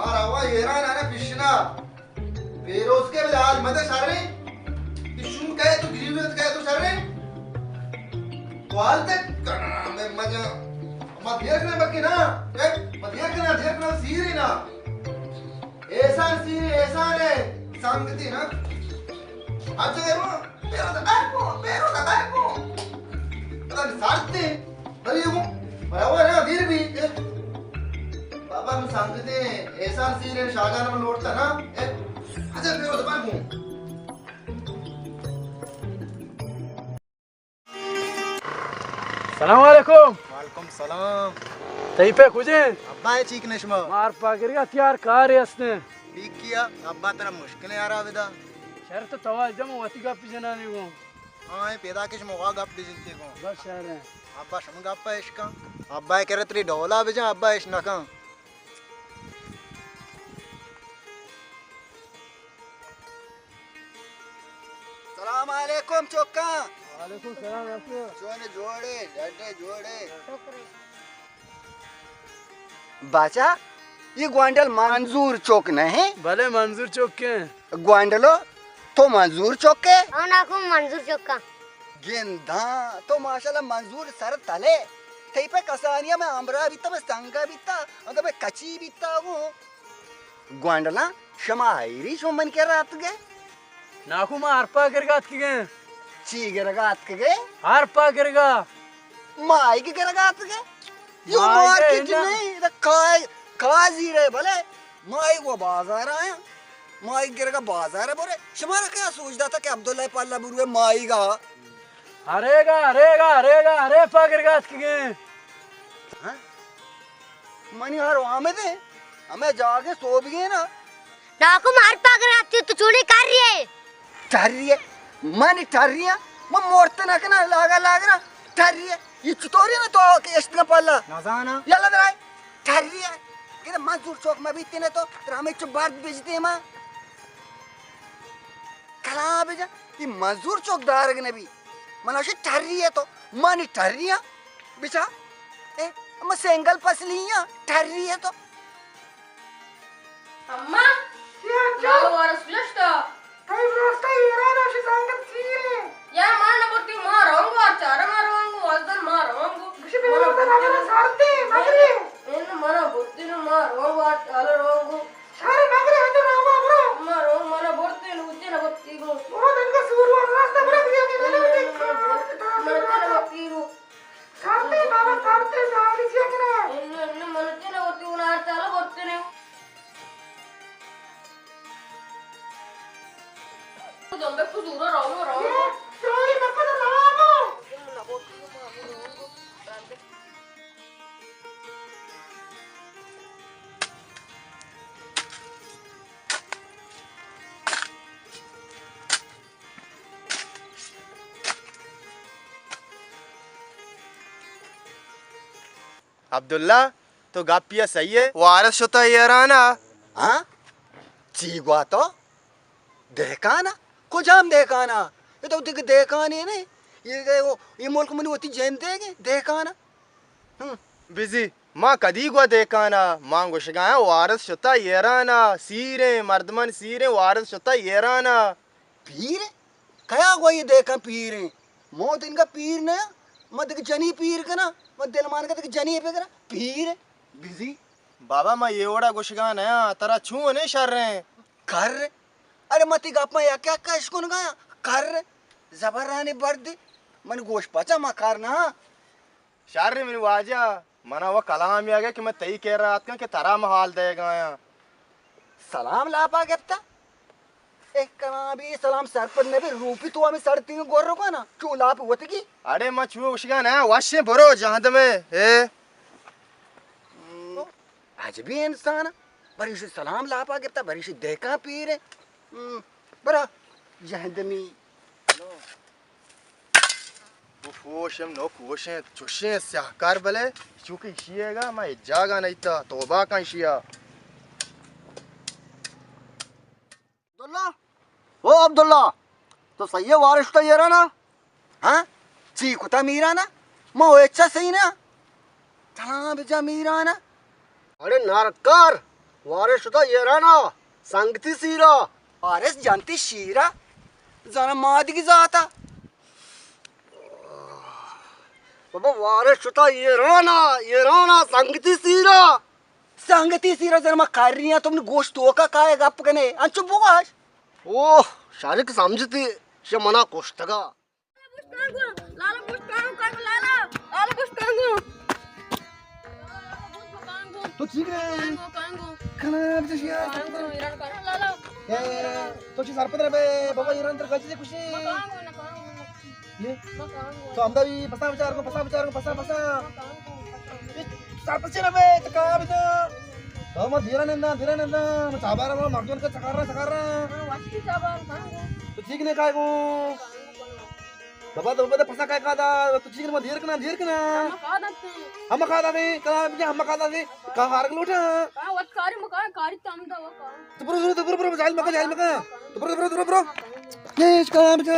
اور ہوا ایران آنا پیشنا پیروز کے بلے حال مدے شریں، کہ شون کہے تو گریویت کہے تو شریں، تو حال تک کرنا میں مجا، ما دیر کرنا بکی نا، اے، ما دیر کرنا، دیر کرنا سیری نا۔ احسان سیری، احسان ہے، سنگتی نا۔ اچھا، پیرو دا، پیرو دا، پیرو دا، پیرو دا۔ پتہ نہیں، سارتے، بری ہوں، برابر ہے، دیر بھی۔ بابا، من سنگتے، احسان سیریں، شاہجان من لوٹتا نا۔ اے، اچھا، پیرو دا، پیرو۔ سلام علیکم۔ وعلیکم سلام۔ تئی پہ کجے؟ ابا ہے چیک نشما۔ مار پاگرگا تیار کارے ہستیں۔ ٹھیک کیا، ابا ترا مشکل ہے یارا بدا۔ شرط تو جم وتی گپ جنانی گوں۔ ہاں، اے پیدا کش موغا گپ بجنتے گوں۔ بس شر ہے۔ ابا شم گپ اش کن۔ ابا کرے تری ڈولا بجن، ابا اش نکن۔ سلام علیکم چوکاں۔ وعلیکم سلام یاسر۔ چون جوڑے، ڈڈے جوڑے۔ باچا، یہ گوانڈل منظور چوک نہیں؟ بلے منظور چوک کے۔ گوانڈلو، تو منظور چوک کے؟ ہاں ناکو، منظور چوک کا۔ گنداں، تو ماشاءاللہ منظور سر تلے۔ تئی پہ کسانیا میں امرا بیتا، میں سنگا بیتا، اگا میں کچی بیتا ہوں۔ گوانڈلاں، شما حیری، شما من کرا اتکگے؟ ناکو، ما ہرپا گرگا اتکگیں۔ چی گرگا اتکگے؟ ہرپا گرگا۔ ماہیگ گرگا اتکگے؟ یو ماہیگ مارکیٹ نہ۔ نہیں، دا کائی، کازی رہے بلے۔ ماہیگ و بازار آیا۔ ماہیگ گرگا بازار برے۔ شمارا کیا سوچ داتا کہ عبداللہ پالا بروے ماہیگا؟ ارے گا، ارے گا، ارے گا، ارے پا گرگا اتکگیں۔ ہاں؟ منی ہر آمدے، ہمیں جاگے سوبگے نا۔ ناکو، مار پاگر آتی تو چوڑی کر رہی ہے۔ ٹر رہی ہے؟ من ٹر رہی ہے؟ من مورت نہ کنا، لاگا لاگرا ٹر رہی ہے۔ یہ چطوری نا تو کہ اشتنا پالا؟ نزانا۔ یلا درائے۔ ٹر رہی ہے۔ کہ منظور چوک ما بیتی نا تو، تر ہمیں چو برد بجتے ما۔ کلا بجا، یہ منظور چوک دارگ نبی۔ من اشی ٹری ہے تو، من ٹری ہاں۔ بچا، اے، من سنگل پسلی ہاں، ٹری ہے تو۔ اماں، کیا چو؟ لال وارث گشتا۔ تئی براستا ایران اشی سنگت سیرے۔ یار، ما نہ برتی، ما رونگو، آ چارا ما رونگو، ازدن ما رونگو۔ گشی بے واسطہ نہ برا سارتے، مگرے۔ ان منا برتی نو، ما رونگو، آ چارا رونگو۔ شر مگرے، ہندو رونگو، برو۔ ما رونگو، منا برتی نو، اچے نہ برتی گو۔ برو، دنگا سور وار راستہ برو، بیا، بیا، بیا، بیا۔ منا اچے نہ برتی گو۔ سارتے، بابا، سارتے، سارتے، چیا کنا؟ ان، ان منا اچے نہ برتی، ان آر چالا برتی نو۔ دمبے کو زورا رونگو، رونگو۔ اے، سوری مکو تو رونگو۔ عبداللہ، تو گپیا صحیح ہے؟ وارث شتا ایرانا۔ ہاں؟ چی گوا تو؟ دہکانا؟ کجام دہکانا؟ یہ تو دیکھ دہکانے نہیں۔ یہ، یہ، یہ ملک منی وتی جند دے گے دہکانا۔ ہم۔ بزی، ما کدی گوا دہکانا؟ ما گوشگایا وارث شتا ایرانا۔ سیریں، مردمان سیریں، وارث شتا ایرانا۔ پیر؟ کیا گوئی دہکان پیریں؟ مو دنگا پیر نیا، ما دگہ جنی پیر کنا، ما دل مانگا دگہ جنی بگرا، پیر؟ بزی۔ بابا، ما یہ وڑا گوشگا نیا، ترا چون ہے شریں؟ کر۔ ارے ما تی گپا یک یک اشکنگا، کر۔ زبرانی بردی، من گوش پچا ما کر نہ۔ شر منی واجہ، منا و کلام یاگے کہ من تئی کرا آتکاں کہ ترا من حال دئیگایاں۔ سلام لاپا گپتا؟ اے کلام بی سلام سرپد نبی، روپی تو ہمیں سڑتی گور رکانا، چو لاپ وتگی؟ اڑے من چو گوشگا نہ، وشیں برو جہندمے، اے۔ عجبی انسان، بریشی سلام لاپا گپتا، بریشی دہکان پیرے۔ ہم، برا، جہندمی۔ بفوشم نو کوشیں، چوشیں سیاہکار بلے، چونکہ اشی ہے گا، ما اجاگا نہیں تا، توبہ کن اشیا۔ عبداللہ، او عبداللہ، تو صحیح ہے وارث شتا ایرانا؟ ہاں؟ چی کتا میرانا؟ ما او اچھا صحیح نا؟ تمام بجا میرانا۔ اڑے نارکار، وارث شتا ایرانا، سنگتی سیرا۔ وارث جنتی شیرا، زانا مادگی ذاتا۔ بابا، وارث شتا ایرانا، ایرانا، سنگتی سیرا۔ سنگتی سیرا زانا ما کریاں، تم نے گوشت توکا کائے گپ کنے، انچو بگوش۔ اوہ، شارک سمجھتی، شہ منا کشتگا۔ لالا، گوشت کانگو، کانگو، لالا۔ لالا، گوشت کانگو۔ تو چی کرے؟ Congo, Congo. کنا بچا شیا۔ کانگو، ایران کانگو، لالا۔ اے، تو چی سرپد ربے؟ بابا، ایران تر گجی کشی۔ ما کانگو، نا کانگو، نا کانگو۔ یہ؟ ما کانگو۔ تو ہمدا بھی پسا بچار کو، پسا بچار کو، پسا، پسا۔ ما کانگو، پسا۔ سرپد چی ربے؟ تو کہاں بھی تو؟ تو ما دیرا نندا، دیرا نندا۔ ما چابارا، ما مردون کا چکارا، چکارا۔ ہاں، واچی چابار، کانگو۔ تو چیک نے کائے کو؟ بابا، تو بابا، پسا کائے کھادا؟ تو چیک نے، ما دیر کنا، دیر کنا۔ ہم کھادا تھے۔ ہم کھادا تھے، کہاں بجا ہم کھادا تھے؟ کہاں ہارگ لوٹا؟ ہاں، وت کاری مکان، کاری تم دا وہ کام۔ تو برو، برو، تو برو، برو، جائل مکان، جائل مکان۔ تو برو، برو، برو، برو۔ یہ اس کہاں بجا؟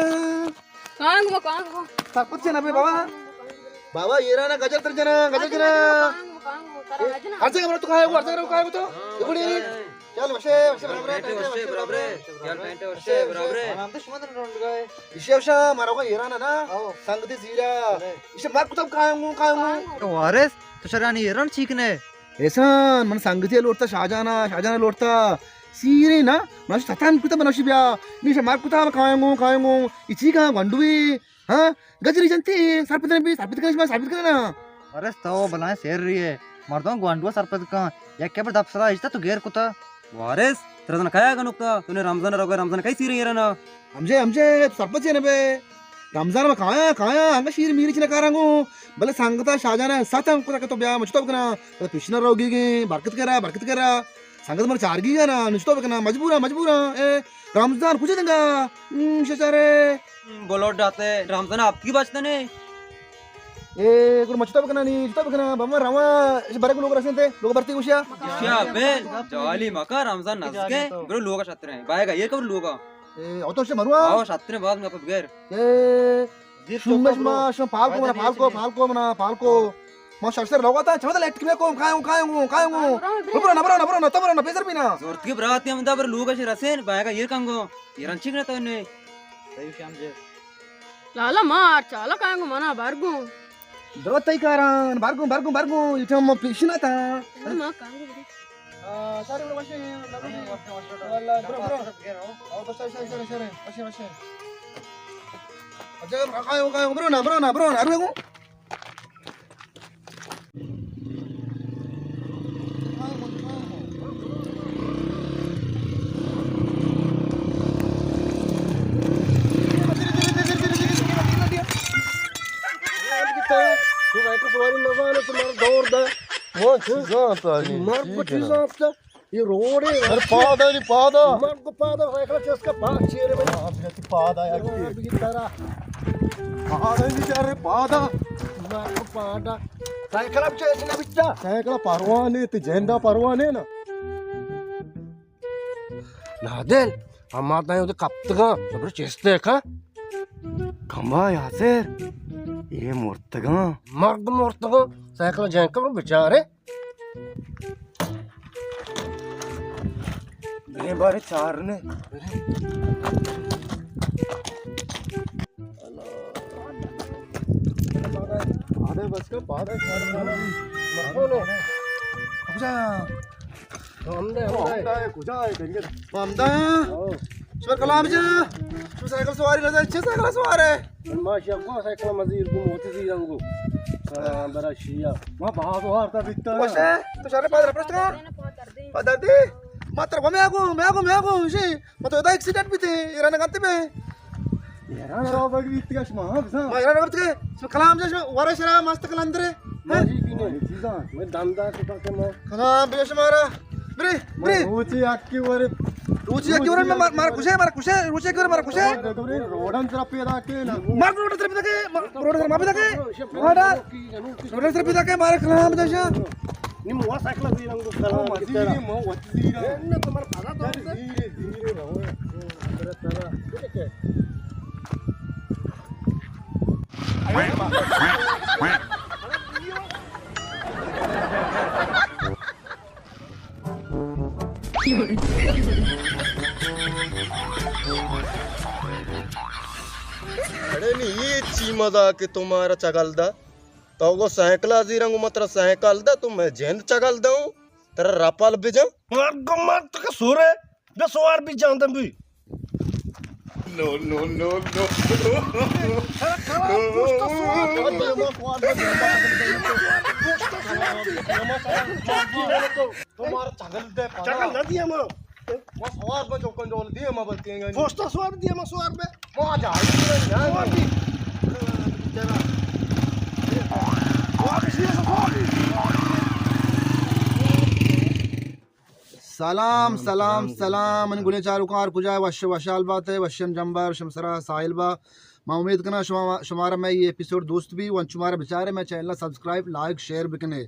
Congo, Congo. سرپد چی نہ بے بابا۔ بابا، ایرانا گجر تر جنا، گجر جنا۔ کانگو، کانگو، ترا گجنا۔ ہر جگہ برو تو کھائے گو، ہر جگہ برو کھائے گو تو۔ یہ بڑی۔ چل، وشے، وشے، برابر، پینٹ وشے، برابر۔ یار، پینٹ وشے، برابر۔ ایشی وشا، مارا کو ایرانا نا۔ سنگتی سیرا۔ ایشی مار کتب کھائیں گو، کھائیں گو۔ وارث، تو شرانی ایران چیک نے؟ احسان، من سنگتی لوٹتا شاہجانا، شاہجانا لوٹتا۔ سیرے نا، من ستان کتا بنوشی بیا۔ نیشا مار کتا کھائیں گو، کھائیں گو۔ اچی کا گنڈوی۔ ہاں، گجری جنتی، سرپد نبی، سرپد کنش ما، سرپد کننا۔ وارث تو بلائیں سیر رہی ہے۔ مردم گوانڈو سرپد کن۔ یک کے پر دپ سرا اجتا تو گیر کتا۔ وارث، ترا زن کیا گنوکتا؟ تو نے رمضان روگا، رمضان کئی سیر ایرانا؟ ہمجے، ہمجے، تو سرپد چی نبے؟ رمضان ما کایا، کایا، انگا شیر میری چی نکارا گو۔ بلے سنگتا شاہجانا ساتھ ہم کتا کہ تو بیا مچتا بکنا۔ بلے پیشنا روگی گے، برکت کرا، برکت کرا۔ سنگت من چارگی گا نا، نشتو بکنا، مجبورا، مجبورا۔ اے، رمضان کجا دنگا؟ ہم، شچارے۔ بلوٹ ڈاتے، رمضان آپ کی بچتا نے۔ اے، گڑ مچتا بکنا نی، چتا بکنا، بابا رواں، اش برک لوگ رسنتے، لوگ برتی گوشیا۔ گوشیا بے، جالی مکا، رمضان نزدیکے، برو لوگا شترے، بائے گا، یہ کبر لوگا۔ اے، او تو شے مروا؟ او شترے بعد میں بغیر۔ اے، شومش ما، شوم پالکو منا، پالکو، پالکو منا، پالکو۔ ما شر شر لوگا تا، چمدا لٹ کمے کو، کھایوں، کھایوں، کھایوں۔ برو نا، برو نا، برو نا، تو برو نا، پیسر بھی نا۔ زورت کی برات ہم دا بر لوگ اش رسین، بایگا ایر کنگو۔ ایر انچی کنا تو نے۔ صحیح شام جے۔ لالا مار، چالا کھایوں منا برگو۔ درو تئی کاران، برگو، برگو، برگو، ایٹا ما پیشنا تا۔ ما کھایوں۔ آ، سارے برو وشے، واللہ، برو، برو۔ او، بس، سارے، سارے، سارے، وشے، وشے۔ اچھا، کھایو، کھایو، برو نا، برو نا، برو نا، برو۔ تو مارا دور دا۔ وہ چیزاں تو نہیں۔ مار کو چیزاں تو۔ یہ روڈ ہے۔ ارے پادا نہیں، پادا۔ مار کو پادا، سائیکل چیز کا پا-، چیرے بھائی۔ ہاں، بجاتی پادا یار۔ روڈ کی طرح۔ پادا نہیں جا رہے، پادا۔ مار کو پادا۔ سائیکل اب چیز نہ بچا۔ سائیکل پروانے، تے جیندا پروانے نا۔ نادل، ہما دائیں اودے کپتگاں، صبر چست ہے کا؟ کما یاسر، یہ مرتگاں۔ مرد مرتگاں، سائیکل جنگ کر بیچارے۔ یہ بارے چار نے۔ آدھے بس کا پادا چار نے۔ مرتگاں۔ اچھا۔ تو ہمدا، ہمدا ہے۔ ہمدا ہے، کجا ہے، ڈنگر؟ ہمدا ہے۔ او۔ شکر کلام جا۔ تو سائیکل سواری نہ دے، چھ سائیکل سوار ہے؟ ما شکو سائیکل مزیر کو موتی زیرنگو۔ ہاں، برا شیا۔ ما باز وارتا بیتا۔ وشے، تو شارے پاد رپرشت کا؟ پاد دے۔ ما تر میں آگو، میں آگو، میں آگو، شی۔ ما تو ادا ایکسیڈنٹ بھی تھے، ایران گنتے میں۔ ایران رو بگ بیت گش ما، ہاں، بزاں۔ ما ایران رو بگ بیت گش۔ شو کلام جا، شو ورا شرا مست کلندرے۔ ہاں؟ جی، کی نہیں، چیزاں۔ میں دندا کو پاکے ما۔ کلام بے شمارا۔ برے، برے۔ روچی اکی ورے۔ روچی اکی ورے، مار، مار کشے، مار کشے، روچی اکی ورے، مار کشے۔ روڈن طرف پیدا کے نا۔ مار روڈ طرف پیدا کے، مار روڈ طرف پیدا کے۔ مارا۔ روڈن طرف پیدا کے، مار کلام جا شا۔ نیم موٹر سائیکل زیرنگو کلام۔ مزیری، مو وتی زیرا۔ نہ، تو مر پادا تو۔ زیرے، زیرے، بابا۔ اڑے نی، اے چی مزاک کہ تو مارا چگل دا؟ تو گو سائیکل زیرنگ، من ترا سائیکل دا، تو میں جند چگل دوں، ترا رپل بجاں۔ مار گو مار تو کا سورے، بے سوار بھی جاندم بھی۔ نو، نو، نو، نو۔ تو مارا چگل دے، چگل نہ دیا ما۔ ما سوار بہ چوکن ڈول دیا ما بلکیں گا۔ پوسٹا سوار دیا ما سوار بہ۔ ما جا سوار دی۔ سلام، سلام، سلام۔ من گلیں چاروکاں ہر کجا وش وشحال باتے، وشم جمبر، وشم سرا ساحل با۔ ما امید کناں شما، شمارا میں یہ ایپیسوڈ دوست بھی، ون شمارا بچارے میں چینل سبسکرائب، لائک، شیئر بکنے۔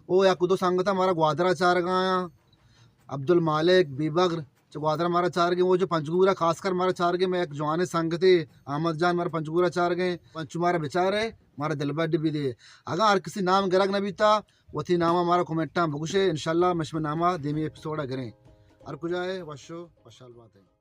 او یک دو سنگت ہمارا گوادرا چارگایا۔ عبدالمالک بیبگر چہ گوادر مارا چارگیں، وہ جو پنجگورا خاص کر مارا چارگیں، میں ایک جوان سنگتے احمد جان مارا پنجگورا چارگیں، پنچو مارا بچارے، مارا دل بڈ بھی دے۔ اگاں ہر کسی نام گرگ نہ بیتا، وتی ناما مارا کمنٹاں بگوشے، انشاءاللہ مشم ناما دیمی ایپیسوڈا گریں۔ ہر کجا ہے، وشو، وشحال باتے۔